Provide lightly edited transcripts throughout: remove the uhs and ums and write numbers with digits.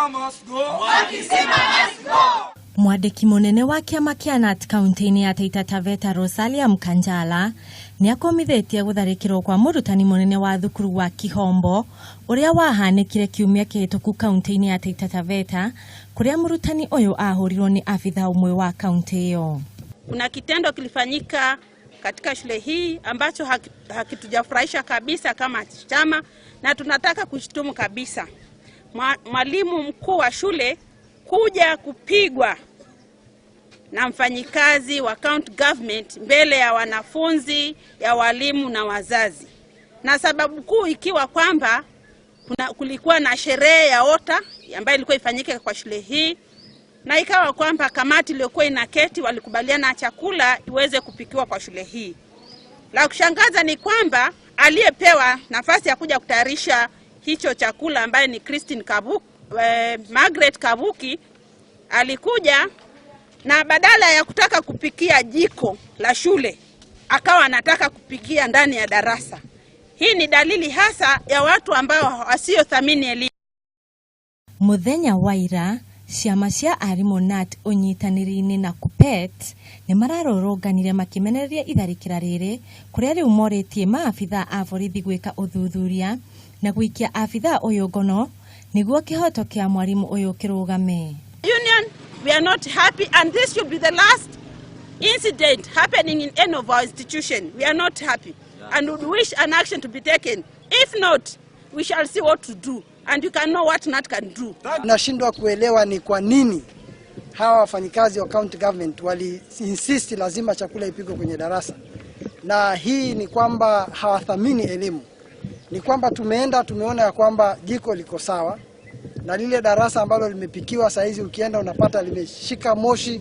Wakisema must go. Wakisema must go. Mwandĩki mũnene wa kĩama kĩa KNUT kaunti-inĩ ya Taita Taveta Rosalia Mkanjala nĩ akomithĩtie gũtharĩkĩrwo kwa mũrutani mũnene wa thukuru wa Kihombo ũrĩa wahanĩkire kiumia kĩhĩtũku kaunti-inĩ ya Taita Taveta kũrĩa mũrutani ũyũ ahũrirwo nĩ abitha ũmwe wa kaunti ĩyo. Kuna kitendo kilifanyika katika shule hii ambacho hakitujafurahisha kabisa kama chama, na tunataka kushtumu kabisa mwalimu mkuu wa shule kuja kupigwa na mfanyikazi wa county government mbele ya wanafunzi, ya walimu na wazazi. Na sababu kuu ikiwa kwamba kulikuwa na sherehe ya OTA ambayo ilikuwa ifanyike kwa shule hii, na ikawa kwamba kamati iliyokuwa inaketi walikubaliana chakula iweze kupikiwa kwa shule hii. La kushangaza ni kwamba aliyepewa nafasi ya kuja kutayarisha hicho chakula ambaye ni Christine Kabuki, Margaret Kabuki alikuja na badala ya kutaka kupikia jiko la shule akawa anataka kupikia ndani ya darasa. Hii ni dalili hasa ya watu ambao wasiothamini elimu. Muthenya wa ira ciama cia arimũ KNUT ũnyitanĩri-inĩ na KUPPET nĩ mararũrũnganire makĩmenereria itharĩkĩra rĩrĩ kũrĩa rĩu morĩtie maabitha a borithi gwĩka ũthuthuria na gũikia abitha ũyũ ngono nĩguo kĩhoto kĩa mwarimũ ũyũ kĩrũgame. Union, we are not happy, and this should be the last incident happening in any of our institution. We are not happy and would wish an action to be taken. If not, we shall see what to do, and you can know what KNUT can do. Nashindwa kuelewa ni kwa nini hawa wafanyikazi wa county government wali insist lazima chakula ipikwe kwenye darasa. Na hii ni kwamba hawathamini elimu. Ni kwamba tumeenda tumeona ya kwamba jiko liko sawa na lile darasa ambalo limepikiwa saizi ukienda unapata limeshika moshi,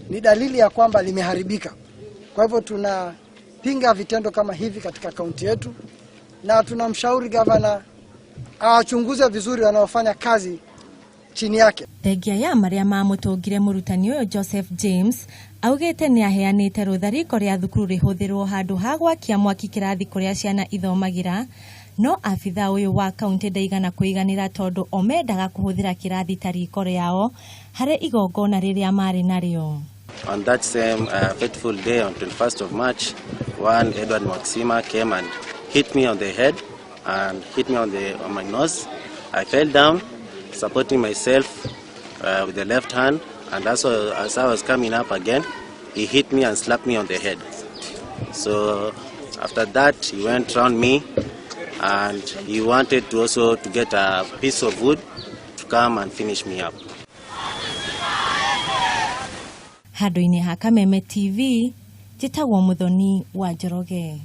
ni dalili ya kwamba limeharibika. Kwa hivyo tunapinga vitendo kama hivi katika kaunti yetu, na tunamshauri gavana awachunguze vizuri wanaofanya kazi chini yake. Thengia ya maria mamũtũngire mũrutani ũyũ Joseph James augĩte nĩ aheanĩte rũtha riko rĩa thukuru rĩhũthĩrwo handũ ha gwakia mwaki kĩrathi kũrĩa ciana ithomagĩra, no abitha ũyũ wa kaunti ndaigana kũiganĩra tondũ o mendaga kũhũthĩra kĩrathi ta riko rĩao harĩ igongona rĩrĩa marĩ narĩo. On that same fateful day, on 21st of March, one Edward Maxima came and hit me on the head and hit me on my nose. I fell down, supporting myself with the left hand, and as I was coming up again, he hit me and slapped me on the head. So after that, he went round me, and he wanted to also to get a piece of wood to come and finish me up. Handũ-inĩ ha Kameme TV, njĩtagwo Muthoni wa Njoroge.